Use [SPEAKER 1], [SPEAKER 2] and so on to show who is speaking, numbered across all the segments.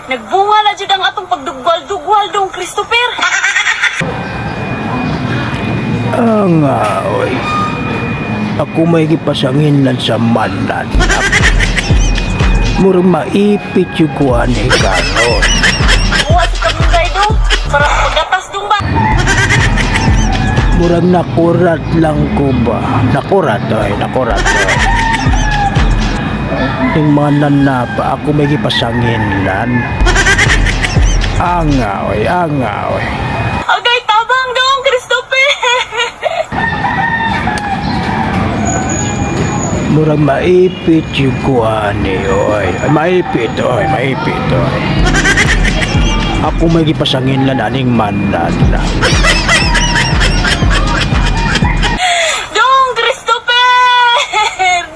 [SPEAKER 1] Nagbunga na jud ang atong pagdugwal-dugwal, dong Christopher.
[SPEAKER 2] Ang oy. Ako may gipasanginlan sa mananap. Murag maipit yung kuan ni karon.
[SPEAKER 1] Buwa sa kamunggay, dong. Para pagatas, dong ba?
[SPEAKER 2] Murag nakurat lang ko ba? Nakurat oy, nakurat oy. Yung mananap, ako may gipasanginlan. Anga oy, anga oy.
[SPEAKER 1] Agay tabang, dong Christopher.
[SPEAKER 2] Murag maipit yung kuan ni oy. Ay, maipit oy, maipit oy. Ako may gipasanginlan aning mananap.
[SPEAKER 1] Dong Christopher!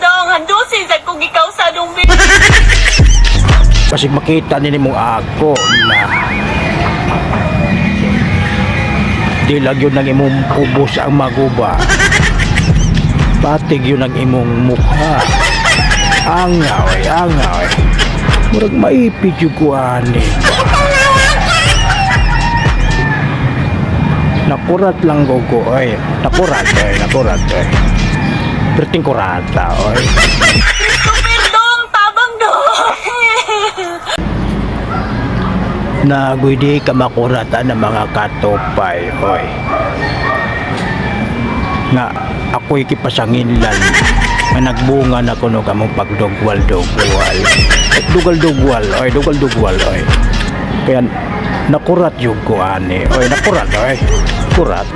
[SPEAKER 1] Dong, handusin sa kong ikaw sa dong bi.
[SPEAKER 2] Kasi makita nini mong ako na di lang yun ang imong ubos ang maguba. Patig yun ang imong mukha. Angaw angaw. Murag maipit yung kuani. Nakurat lang gogo oy. Nakurat oy, nakurat oy. Perting kurata oy.
[SPEAKER 1] Christopher, dong, tabang dong.
[SPEAKER 2] Nagoy di ka makurata ng mga katupay, hoy. Nga, ako'y kipasanginlan. Nga nagbunga na kuno ka mong pagdugwal-dugwal. Eh, dugal-dugwal, oy, dugal-dugwal, oy. Kaya, nakurat yung ko, ani. Oy, nakurat, oy. Kurat.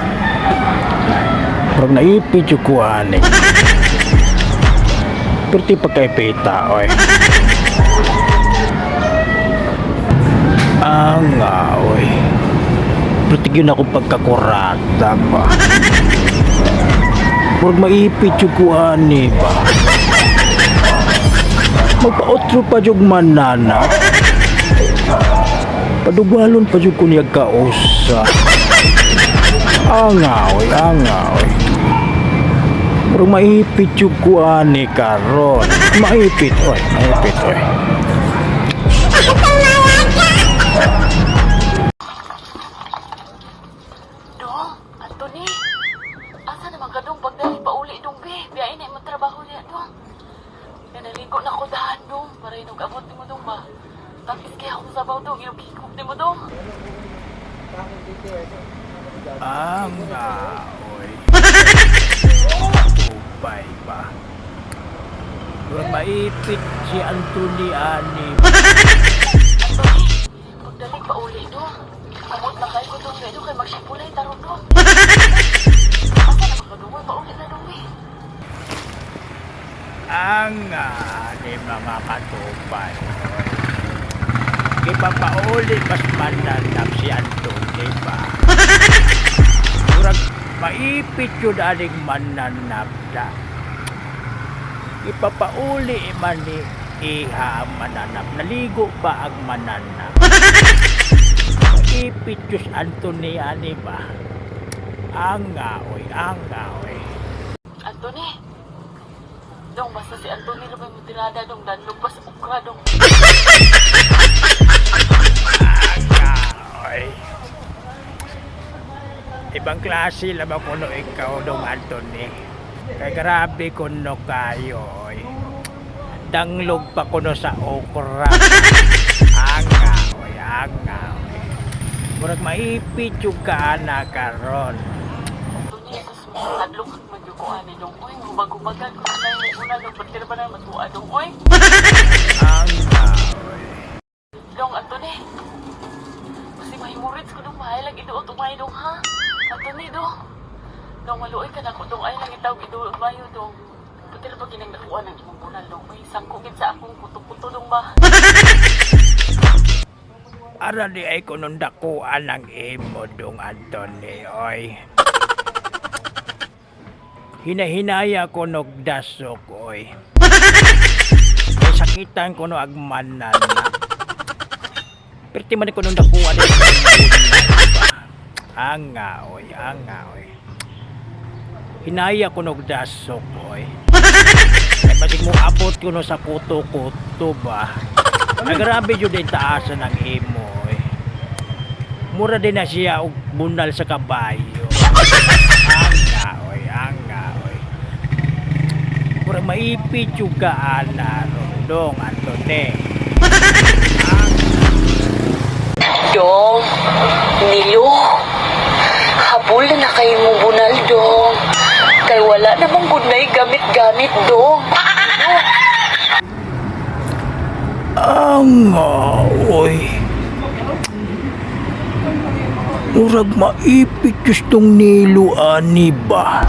[SPEAKER 2] Parang naipit yung ko, ani. Perti pagkaipita, oy. Ang oy. Perti yun ako pagkakurata ba. Murag maipit yung kuani ba. Magpaotro pa jug manana. Padugwalon pa jug kunyag kausa. Angaw, angaw. Murag maipit yung kuani karon. Maipit, oy, maipit, oy.
[SPEAKER 1] Dong, Anthony. Asa naman ka dong pagdali pa uli dong be? Biyain na imong trabaho niya dong. Nanaligo na ko dahan dong para inog abot nimo dong ba. Tapos kaya akong sabaw dong, inog hikop nimo dong.
[SPEAKER 2] Angaw, oy. Tupay ba? Murag maipit si Anthony ani.
[SPEAKER 1] Anthony, pagdali pa uli dong. Amot na kayo ko dong, kay dong kay magsipulay tarong dong. Asa naman ka dong? Pauli na dong be.
[SPEAKER 2] Ang ni mga katupay. Oy. Ipapauli mas mananap si Anthony ba? Murag maipit yun aning mananap na. Ipapauli man ni iha ang mananap. Naligo ba ang mananap? Maipit yun Anthony ani ba? Anga, oy, anga, oy.
[SPEAKER 1] Anthony. Dong, basta si Anthony lang may tirada dong, danlog pa sa ukra dong.
[SPEAKER 2] Ay. Ibang klase lamang kuno ikaw dong Anthony. Kay grabe kuno kayo. Oy. Danglog pa kuno sa okra. Anga, oy, anga, oy. Murag maipit yung kaana karon.
[SPEAKER 1] Anthony, sus mo, hadlok magyuko ani dong. Uy, hubag-hubagan ko na yung una dong, pagtira ba na matuwa dong, uy.
[SPEAKER 2] Anga, oy.
[SPEAKER 1] Dong, Anthony. Kasi mahimurits ko dong, mahay lang iduot umay dong, ha? Anthony, dong. Dong, maluoy ka na ko dong, ay lang itawag iduot mayo dong. Pagtira ba ginang nakuha ng imong bulan dong, uy, sangkugin sa akong kuto-kuto dong ba?
[SPEAKER 2] Ara di ay kunong dakuan ang imo dong Anthony, oy. Hinahinaya ko nagdasok, oy. Kay sakitan ko no agmanan na. Perti man ko nung dakuan ang anga, oy, anga, oy. Hinaya ko nagdasok, oy. Kay basig mo abot ko no sa kuto-kuto ba. Ay, grabe jud ang taasan ng imo eh. Mura din na siya og bunal sa kabayo. Anga oy, anga oy. Mura maipit jud ka ana dong Antone.
[SPEAKER 1] Dong, Nilo, habol na na kayo mo bunal, dong. Kay wala namang gunay gamit-gamit, dong. Nilo.
[SPEAKER 2] Anga oy. Murag maipit gustong nilo ani ba?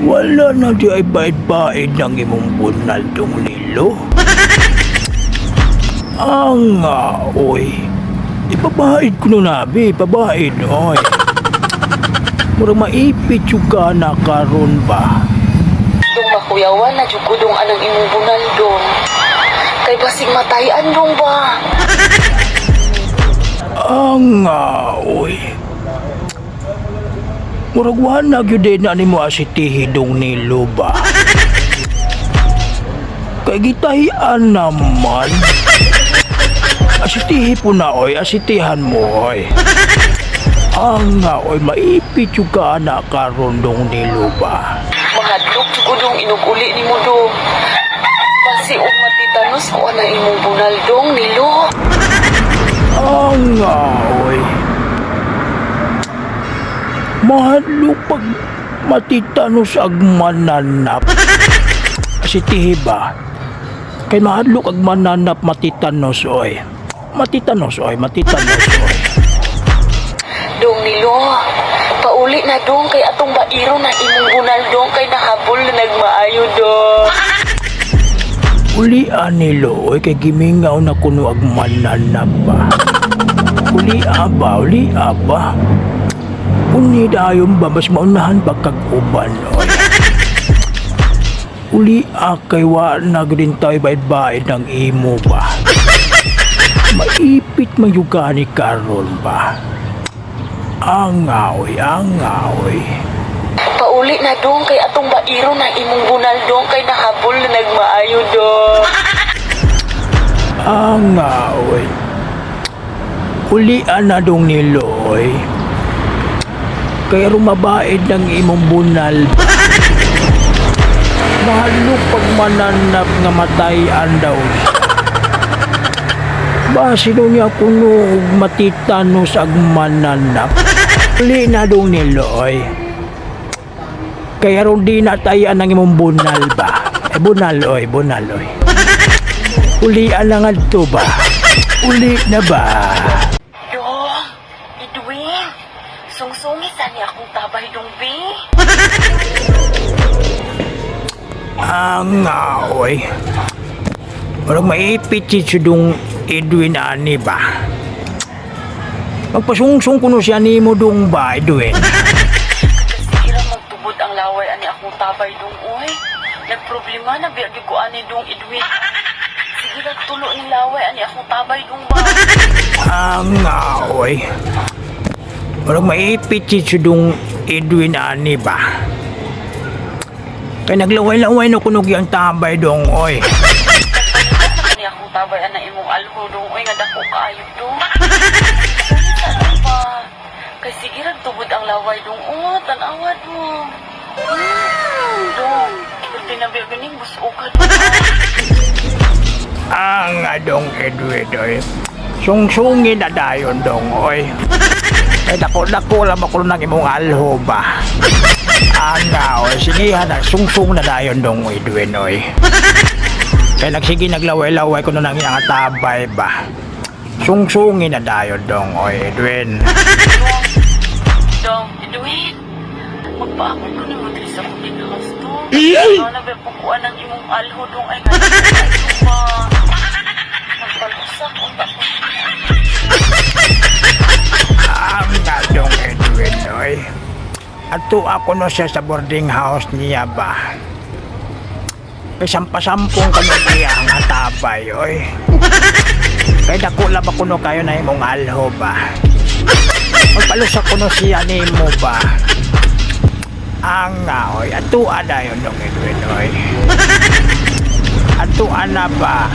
[SPEAKER 2] Wala na di ay bait-bait ng imong bunal dong nilo. Anga oy. Ipabait ko nun abi, ipabait oy. Murag maipit yung ka na karon ba?
[SPEAKER 1] Dong makuyawan na jud ko dong anang imong bunal, dong. Kay basig matayan, dong ba?
[SPEAKER 2] Anga oy. Murag wa na gyud na nimo asitihi dong nilo ba? Kay gitahian naman. Asitihi po na oy, asitihan mo oy. Anga oy, maipit yung ka na karon dong nilo ba?
[SPEAKER 1] Mahadlok jud ko dong inuguli nimo, dong. Basi og matitanos ko anang imong bunal, dong, Nilo.
[SPEAKER 2] Anga oy. Mahadlok pag matitanos ag mananap. Asitihi ba? Kay mahadlok ag mananap matitanos oy. Matitanos oy, matitanos oy.
[SPEAKER 1] Dong Nilo, pauli na dong kay atong bairo na imong bunal dong kay nahabol na nagmaayo dong.
[SPEAKER 2] Uli anilo oy kay gimingaw na kuno ag mananap ba. Uli aba, uli aba. Uni dayon ba mas maunahan ba kag uban oy. Uli akay wa na gyud tayo bait-bait ng imo ba. Maipit man yung gani karon ba. Angaw oy, angaw oy.
[SPEAKER 1] Pauli na dong kay atong bairo na imong bunal dong kay nahabol na nagmaayo dong.
[SPEAKER 2] Anga, oy. Ulian na dong nilo, oy. Kaya rumabaid ng imong bunal. Mahalo pag mananap nga matayan daw siya. Basi daw niya kuno og matitanos ag mananap. Uli na dong nilo, oy. Kaya ron di natayan ang imong bunal ba? Eh, bunal, oy, bunal, oy. Uli na nga to ba? Uli na ba?
[SPEAKER 1] Dong, Edwin, sungsungi sa niya akong tabay dong bi.
[SPEAKER 2] Ang oy. Parang maipit si Sudong Edwin ani ba? Magpasungsong kuno siya nimo dong ba, Edwin?
[SPEAKER 1] Kasi ira magtubod ang laway ani akong tabay dong oy. Nagproblema na biya gyud ko ani dong Edwin. Sige lang tulo ni laway ani akong tabay dong ba.
[SPEAKER 2] Ang oy. Parang maipit si Sudong Edwin ani ba? Kaya naglaway-laway na kunog yung tambay dong, oy.
[SPEAKER 1] Ani akong tabay ana imong alho dong oy nga dako kaayo dong. Sa dong ba? Kay sige ra tubod ang laway dong oh, tan-awa dong. Dong, pwede na biya ganing buso ka dong.
[SPEAKER 2] Ang adong Edwin, oy. Sungsungin na dayon dong, oy. Kay dako-dako lang ako ng imong alho ba. Ang oy, sige ha, sungsung na dayon dong, Edwin, oy. Kay nagsige naglaway-laway ko na nang iyang tabay ba. Sungsungin na dayon dong, oy, Edwin.
[SPEAKER 1] Dong, dong, Edwin. Magpaabot ko na mo diri sa boarding house dong. Ikaw na ba pagkuan ng imong alho dong ay nga dong ba. Magpalusak unta ko.
[SPEAKER 2] Ang adong Edwin, oy. Ato ako no siya sa boarding house niya ba. Kay sampasampong kano niya ang atabay, oy. Kay dako lang ba kuno kayo na imong alho ba. Magpalusak kuno siya nimo ba. Ang oy, ato dayon dong Edwin, oy. Ato ana ba.